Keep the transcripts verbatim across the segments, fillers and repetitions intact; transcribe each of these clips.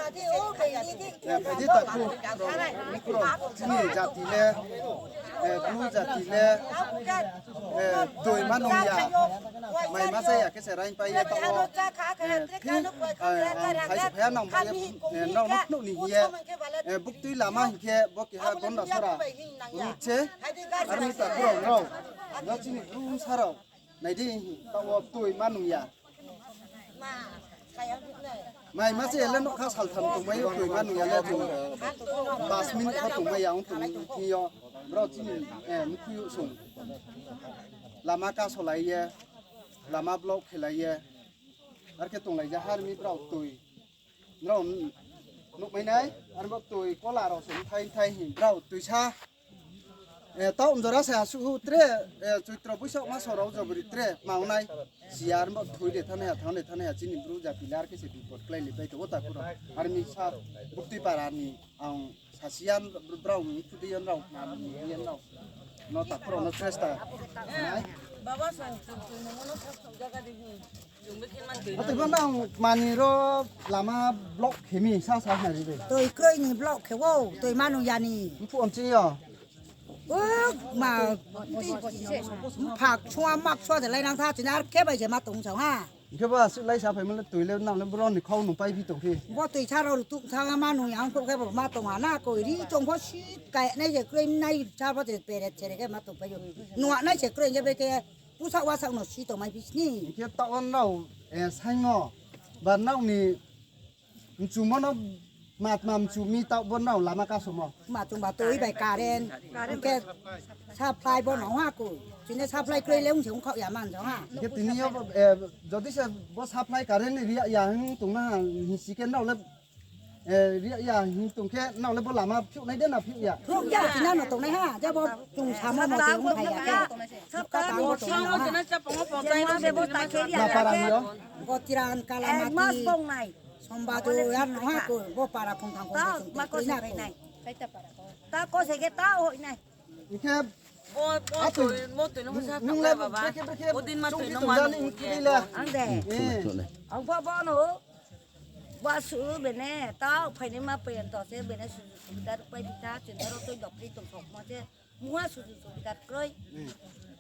Eh, phaidi takhu, chini jati le, eh, Bru jati le, eh, toi ma nung ya, mai ma sa ya khe se raing pai ye taoh wo, eh, phi, eh, ang phai se phai ya nang bai ye, eh, nrao no phnuh ni hing ye, eh, buktui lama hing khe bo keha Gondasora route se, armi takhu rao, rao, no chini Bru bsa rao, nai di, taoh wo toi ma nung ya. Mai ma se le nouhkha saltham tongmai yo, toi ma nung ya le chung pas minute pho tongmai ya ong tong thing yo, brao chini, eh, mkhui yo sung. Lama kasolai ye, lama block khelai ye, ar khe tonglai ja harmi brao toi. Nrao nuhmai nai, arbo toi kola rao se mthai mthai hing brao toi sa. Eh, taoh jora se asuh hu tre, eh, Choitro Boisak maso rao jobori tre maunai. Siya arbo thoi de thanai ha, thang de thanai ha, chini Bru jati le ar khe se bipot klái le pai tong ou takhu rao. Armi sa buktui para ni ang sasiya brao ni khudi yo nrao, nrao no takhu rao no chesta nai. Baba, sa toi nung no sa jaga di hi. Ate bo nang mani ro lama block khe mi sa sa na ri de. Toi kroi ni block khe wo, toi ma nung ya ni. Mphu om ching yo. O, ma, phak sua mak sua de lai nang tha chini ar khe bai se ma tong sa ha. Hing khe bo asuh lai sa phai mo le toi le nang le bro ni khau nung pai phi tong phi. Bo toi sa rao tuk sa ma nung ya ang khe bo ma tong ha na koi ri chong pho si kai nai se kroi nai sa pho se peret sere khe ma tong pai yo. Nung nai se kroi je be khe Pusak wasak no si tongmai phi sini. Hing khe taoh wo nrao, eh, saingmo, ba nrao ni mchumo no matma mchu mi taoh bo nrao lama kasomo. Ma chung ba toi bai current, hing khe supply bo no ha ku. Chini supply kroi le ong se ong khaoh ya man jong ha. Hing khe tini yo, eh, jodi se bo supply current ri ya hing tong na hing si khe nrao le Eh, ri ya hing tong khe, nrao le bo lama phiouh nai de na phiouh ya? Phiouh ya, chini no tongnai ha, je bo chung samo mo tong phai ya khe. Sapta bo tong ha. Na para ni yo? Gotiran, Kalamati, Sombadu, yar no ha ko, bo para phung thang ko, ma ko se phai nai. Ta ko se khe ta hoi nai. Hing khe, bo, bo toi, bo toi no sa nung le baba. Brekhe, brekhe, o din ma chung toi no chung ma jani nung hing khe le. Ang de. Eh. Ang bo, bo no. Bo su bene, tao phainaima phaiyang to se bene suju subida rupai bita, chini ro toi dopri tong sokmo se, muha suju subida kroi.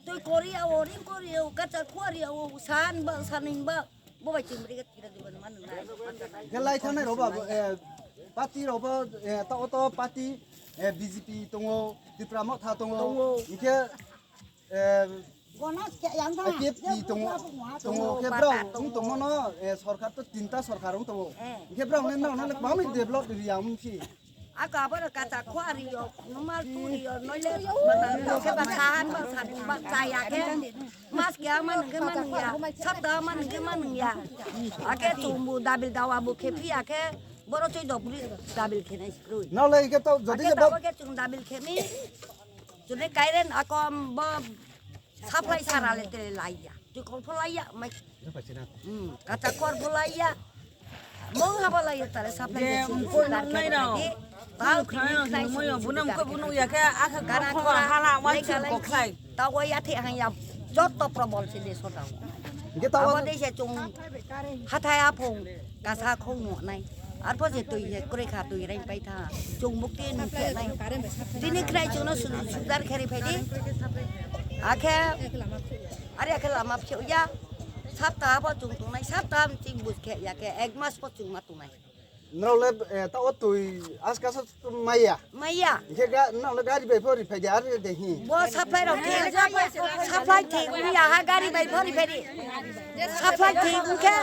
Toi kori ao, ring kori ao, kacha khuari ao, san ba, sanin ba, bo bai chimri ka tira di ban man na. Khe lai thanai ro ba, eh, party ro ba, eh, tao to party, eh, B J P tongo, Tipra Motha tongo. Tongo. Hing khe, eh, Gonas khe yang tha. K F P tongo, tongo, khe brao ong tongmo no, eh, sorkar to tinta sorkar ong tongo. Eh. Hing khe brao le nrao no le bangni develop ri ya ong phi. Ako abo no kacha khua ri yo, normal tu ri yo, noile, khe ba sahan ba sahan ba chaya khe. Mas khe ama nung khe ma nung ya, sapta ama nung khe ma nung ya. Akhe chung bu dabil dawa bu khe phi akhe, boro choi dok bri dabil khe nai skroi. Nrao le hing khe to, jodi akhe se to bo khe chung dabil khe mi. Chuni kairen akom bo supply sara le tele lai ya. Tui kol pho lai ya, mai. Hmm, kacha kor pho lai ya. Mong ha pho lai ya, tale supply je, je, mpoi dar nai khe rao. Tao khayo kini khlai mo yo, sini bunam sini ko bunam ya khe, akha kana kor kora hala, wa lai chur khalai ko khlai. Tao wa ya the hang ya, joto probol se de so tao. Hingke tao abo dei se chung hathai aphung kasa khong nuh nai. Arpho se tui se kroi kha, tui reing pai tha. Chung bukti nung khe nai. Tini khrai chung no sudar khe ri phai di. Akhe, are akhe lama phiouh ya. Sapta pho chung tongnai, sapta ching bus khe ya khe, ek mas pho chung ma tongnai. Nrao le, eh, tao tui aska sa mai ya? Mai ya. Hingke ga-, nrao le gari bai pho ri phai di, are de hi. Bo supply rao thik, supply thik ong ya ha, gari bai pho ri phai di. Supply thik ong khe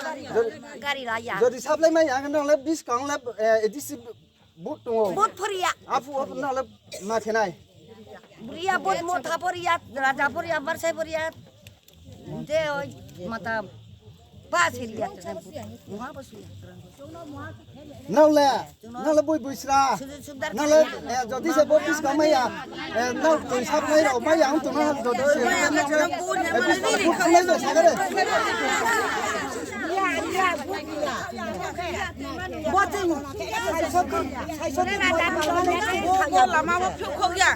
gari la ya. Jodi supply mai ya, nrao le buskang le, eh, A D C vote tongo. Vote pho ri ya. Aphuh, aphuh nrao le ma khe nai. Ri ya, vote Motha pho ri ya, Raja pho ri ya, Barsai pho ri ya. Nte oi mata pa seri ya. Muha pa suya. Nrao le, nrao le bui bui sra. Nrao le, eh, jodi se vote buskang mai ya. Eh, nrao tui supply rao mai ya, ang tong nrao jodi se. Eh, buskang mai do sa kare. Bo lama bo phiouh khouh ya.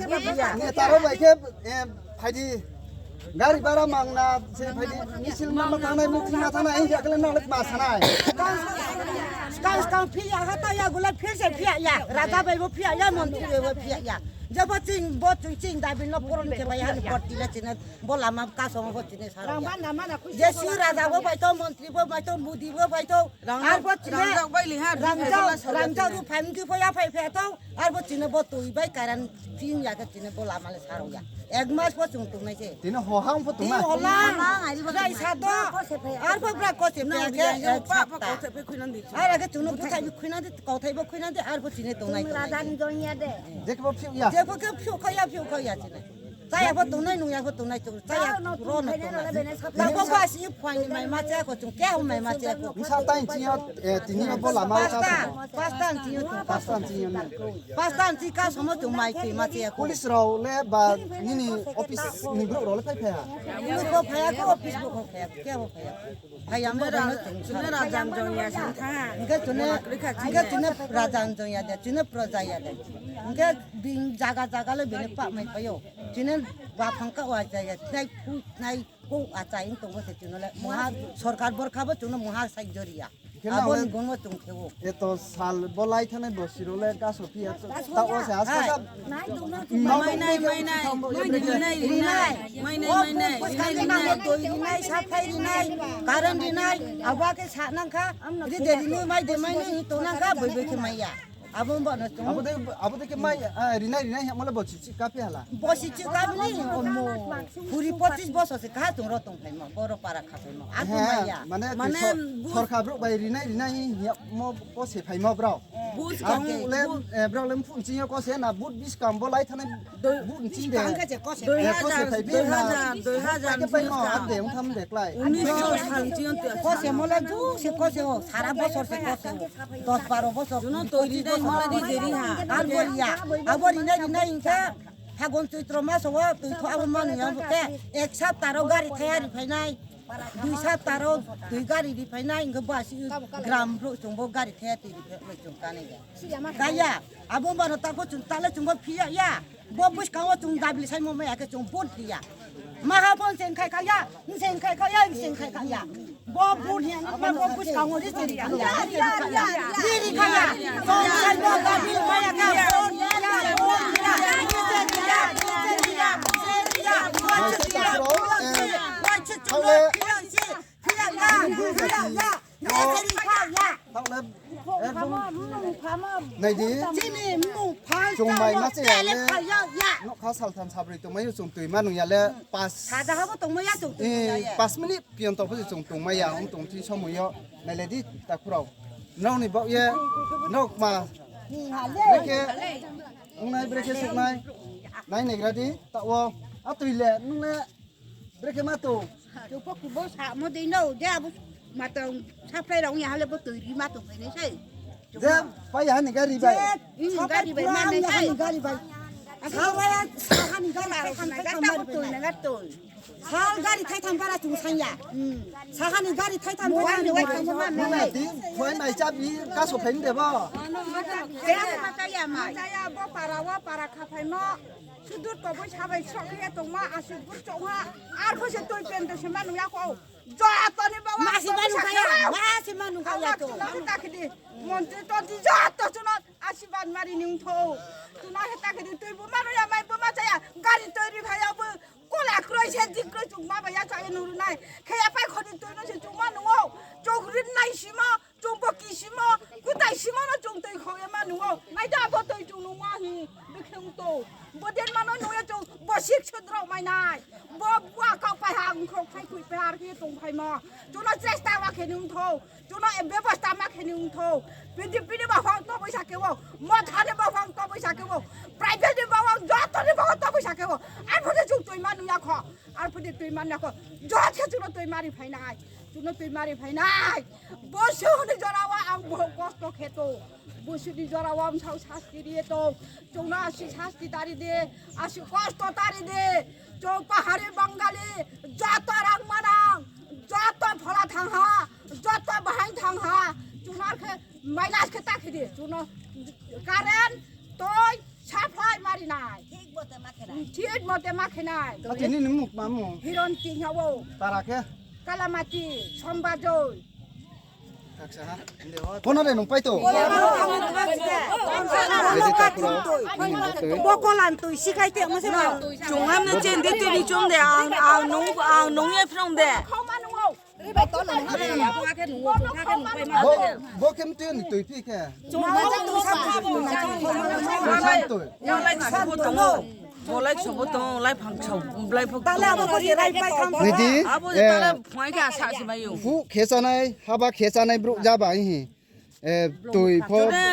Neta rao bai khe, eh, Phaidi, gari bara mangna se phaidi, misil ma ma thangnai, meeting ma thangnai, hing khe le nrao le ma sanai. Kang skang phiya ha ta ya, gula phir se phiya ya. Raja bai bo phiya ya, montri bai bo phiya ya. Jebo ching, bo ching, ching dabi no poron khe bai ha ni porti le chini bo lama kasomo bo chini saro ya. Jesu raja bo bai to, montri bo bai to, mudi bo bai to. Ar bo chini rangjak bai li ha, rangjak, rangjak ru phai mdi pho ya phai phe to. Ar bo chini bo tui bai karan phin ya khe chini bo lama le saro ya. Ek mas pho chung tongnai se. Tini hohang pho tongnai. Tini hola. Jai sa do. Ar pho bra kose phe khe ek sapta. Ar khe chung no bthai bi khuina di, kauthai bo khuina di, ar pho chini tongnai tongnai. Jekhe bo phiu ya. Jekhe phiu kha ya, phiu kha ya chini. Chaya pho tongnai, nung ya pho tongnai, chung chaya ro no tongnai. Labo ba si phuaing ni mai ma che ko, chung khe hum mai ma che ko. Bsa tang chini yo, eh, tini yo bo lama ka. Pasta, pasta chini yo tong. Pasta chini yo na. Pasta chini ka somo chung mai tui ma che ko. Police rao le ba nini office ni brouh rao le phai phai ha. Police bo phai ya ko, office bo phai ya, khe bo phai ya. Phai ya mo rao no chung. Chini rajan jong ya san tha. Hingkhe chini, hingkhe chini rajan jong ya de, chini proja ya de. Hingkhe bini jaga jaga le bini pah mai phai yo. Chini ba thang ka wa jaya, nai phu, nai ko achai ong tongmo se chung no le. Muha sorkar borkha bo chung no muha sai jori ya. Abo ni gungo chung khe ou. Eto sal bo lai thanai bo siro le kaso phi ya. Ta o se asa sa. Mainai, mainai, mainai, mainai, mainai, mainai, mainai, mainai. Doi rinai, saphai rinai, current rinai, abo khe sa nang kha. Ri de rinai, mai de mainai, hi tong nang kha, boi boi khe mai ya. Abo bo no chung. Abo de, abo de khe mai, ah, rinai, rinai, hamo le bo chichi kapi hala. Bo chichi kapi ni, omo. Kuri pochis bosor se kaha chung ro tong phaimo, boro para kha phaimo. Ako mai ya. Mane, mane, sorkar brouh bai rinai, rinai, hamo ko se phaimo brao. Buskang le, eh, brao le mphung ching yo ko se na, but buskang bo lai thanai, but ching de. Doi hajar, doi hajar, doi hajar. Ke paimo, ade, ong tham de klai. Unis sal ching yo. Ko se mo le ju se ko se o, sara bosor se ko se o. Dos baro bosor, kuri bosor. Ar bo ri ya, abo rinai rinai hingkhe, Phagun Choitro maso wo tui tho abo manu ya bo khe, ek sapta ro gari thaya ri phainai, dui sapta ro tui gari ri phainai, hingkhe basi gram brouh chung bo gari thaya tui ri phainai chung kanai ya. Kaya, abo mano ta pho chung ta le chung bo phiya ya. Bo buskang wo chung dabi saimo mai ya khe chung vote ri ya. Maha pho nseng khai kha ya, nseng khai kha ya, nseng khai kha ya. Bo bur ni ang ma bo buskang wo ri se ri kha ya, ri se ri kha ya, ri ri kha ya. Tong sai bo dabi mai ya kha, bo ri ya, bo ri ya, ri se ri ya, ri se ri ya, ri se ri ya, bo se ri ya, bo se ri ya, bo se ri ya, bo se ri ya. Nai di. Chini mmung pha chung mai ma se ya le. Nokha saltham sabroi tongmai yo chung tui ma nung ya le pas. Saja ha bo tongmai ya chung tui ma ya. Pas minute pion tong pho se chung tongmai ya, ong tong chini somoi yo. Nai le di takhu rao. Nrao ni baoh ye, nrao kma. Brekhe, ong nai brekhe suknai. Nai naigra di, taoh wo. A tui le, nung le. Brekhe ma tong. Chung pho kubo samo dei no, je abo ma tong, supply rao ya ha le bo tui ri ma tong phai nai sei. Je pai ya ha ni gari bai. Hmm, gari bai ma nai sei. Gari bai. Sal gari thaitham bara chung sang ya. Hmm. Saha ni gari thaitham bara chung sang ya. Phai nai chabi kaso phai de bo. Je ma chaya mai. Chaya bo para wo para kha phaimo. Sudur koboi sabai srok khe tongma, asuk bur chong ha, ar pho se tui pen de se manu ya kho. Joto ni bawa ma se manu kha ya, ma se manu kha ya to. Chuna he ta khe di, montri tontri joto chuna asirbad mari ni ong thou. Chuna he ta khe di, tui bo manu ya, mai bo ma chaya, gari tui ri phai ya bo, kola kroi se di kroi chung ma bai ya chaya nuru nai. Khe ya pai kho di tui no se chung ma nung ou, chung ri nai simo. Chung bo kisimo, kutai simo no chung tui khau ye ma nung ou. Nai da bo tui chung nung ma hi, bikhe ong to. Bo den ma no nung ye chung bo sik sudrok mai nai. Bo bua kau pai ha, ongkhrok phai khui pai ha, ar khe tong phaimo. Chung no chesta ma khe ni ong thou. Chung no bebosta ma khe ni ong thou. P D P ni baphang to boisa khe ou. Motha ni baphang to boisa khe ou. Private ni baphang, joto ni baphang to boisa khe ou. Ar pho de chung tui ma nung ya kho. Ar pho de tui ma nung ya kho. Jot khe chung no tui mari phai nai. Chung no tui mari phai nai. Bosu ni jora wo ang bohok kosto khe tong. Bosu ni jora wo ang sao sasti ri ye tong. Chung no asi sasti ta ri di, asi kosto ta ri di. Chung pahari Bangali, joto rang manang, joto phola thang ha, joto bahaing thang ha. Chung no ar khe minus khe ta khe di. Chung no current, tui, supply mari nai. Thik mote ma khe nai. Ati ni nung muk ma mung? Hiron Tingha ou. Para khe? Kalamati, Sombajoi. Kono de nung pai to? Bokol ang tui sikhai te mo se ba. Chung ham ne chen di tui ni chung de ang, ang nung, ang nung ye phrung de. Bo, bo kem tui ni tui phi khe. Tui. Bo lai ksubo tong, lai phang sao, lai phang tong. Nai di, abo je tala phai khe asa se mai ou. Phuh khe chanai, haba khe chanai brouh jaba hi. Eh, tui pho. Jude,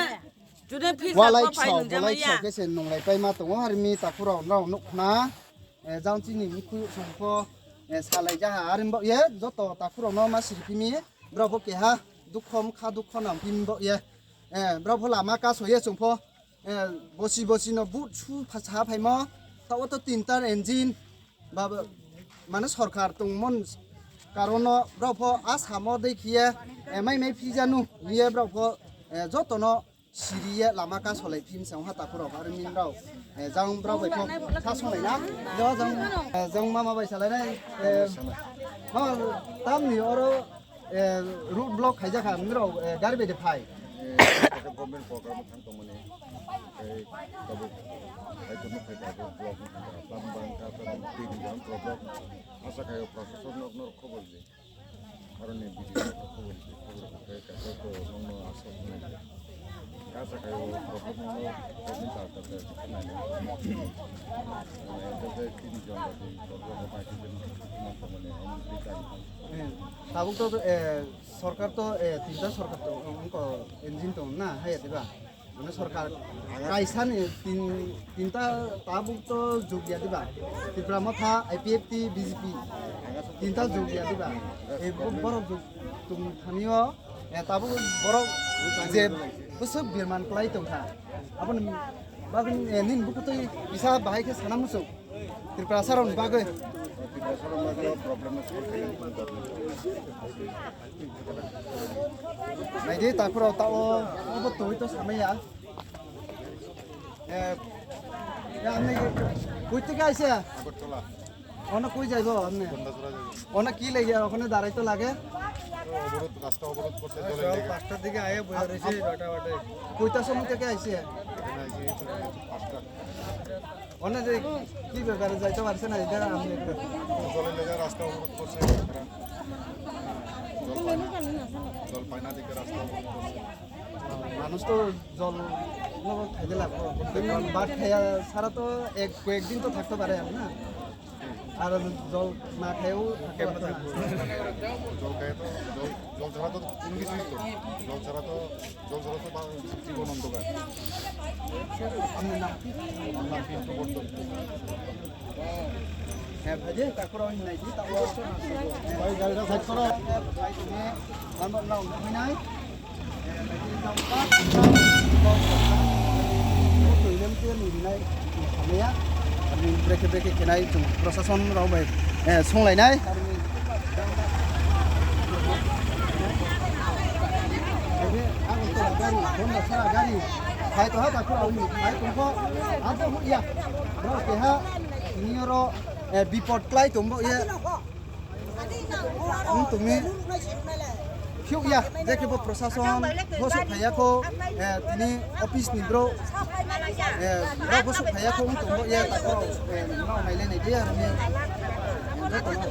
jude phi wa lai ksubo phai sao, nung bo lai jama ya. Khe se nung lai pai ma tong ou, armi takhu rao nrao nuh khna. Eh, jang chini mkhu chung pho, eh, salai ja ha, armi bo ye, joto takhu rao no ma siri phi mi, brao pho keha, dukho mkha dukho nang phi mi bo ye. Eh, brao pho lama kaso ye chung pho. Eh, bosi bosi no vote su pha sa phaimo, taoh wo to tinta engine, ba, ba, mane sorkar tongmo ni karon no brao pho asamo dei khe ye, eh, mai mai phi ja nu hing ye brao pho, eh, joto no siri ye lama kasolai phi mi se ong ha takhu rao, armi rao, eh, jang brao bai pho sa songlai na, jo jang, eh, jang mama bai salai nai, eh, ma tam ni oro, Eh, road block khaijak kha, nrao, eh, gari bai de phai. Eh, khe government program thang tongmani, eh, tabuk, eh, tongmo phai tabuk block ni thang tong, tam bang ka, tam tin jon problem. Asa khaio proshashon no, no khobor di. Aro ni B D O no khobor di, khobor di, khe kaisa to nung no asa nai. Kasa khe o problem no technical ta ta nai. Mane, joto tini jon ba tini jon ba ba tini jon ba tini jon. Eh, tabuk to, eh, sorkar to, eh, tinta sorkar to, ongko engine to na, hai ya diba? Mane sorkar kaisa ni tin, tinta tabuk to jug ya diba? Tipra Motha, I P F T, B J P. Tinta jug ya diba? Eh, bo-, borok jug tong thani o, eh, tabuk borok je bwswk birman klai tong kha. Aboni bagwi, eh, nini bukhuk twi kisa bahai khe sana muchung. Tiprasa rokni bagwi. Tiprasa rokni bagwi problem no solve khainani. Nai di, takhu rok tao, abo twi to samai ya. Eh, ya, amni koi theke aise? Agartala. Ono koi jaibo amni? Kondasora jaibo. Ono ki lege, okhone darai to lage? অবরোধ, রাস্তা অবরোধ করছে জলের লেগে। পাঁচটার দিকে আয়া বসে রয়েছে, নয়টা বাজে। Koita somoi theke aise? এখানে আইছি পাঁচটা। Ono je ki bepare jaito parse na, এটা amni? জলের লেগে রাস্তা অবরোধ করছে। জল পায় না। জল পায় না দেখে রাস্তা অবরোধ করছে। Manush to jol no khaide labo. Bad khaya sara to ek, koyek din to thakte pare na. Ar jol na khayeo thakte pare na. জল খায় তো, জল, জল ছাড়া তো কোনো কিছুই তো, জল ছাড়া তো, জল ছাড়া তো বা-, জীবন অন্ধকার। Amni nam? Amni nam Pintu Bordon. Heh, phai di, takhu rao hinai di, takhu rao. Bhai, gari ta side koro. Heh, phai di, ano nang hinai. Breke breke khenai chung prosason rao bai, eh, songlainai. Phai tong ha takhu rao ni, phai tong pho, abo hoih ya. Brao keha, tini oro, eh, bipot klái tong bo ye. Ong tong mi phiouh ya, je khe bo prosason pho souhphai ya kho, eh, tini office ni brouh, eh, brao pho souhphai ya kho, ong tong bo ye, takhu rao, eh, nrao nailai nai di, aro ni, eh, joto no.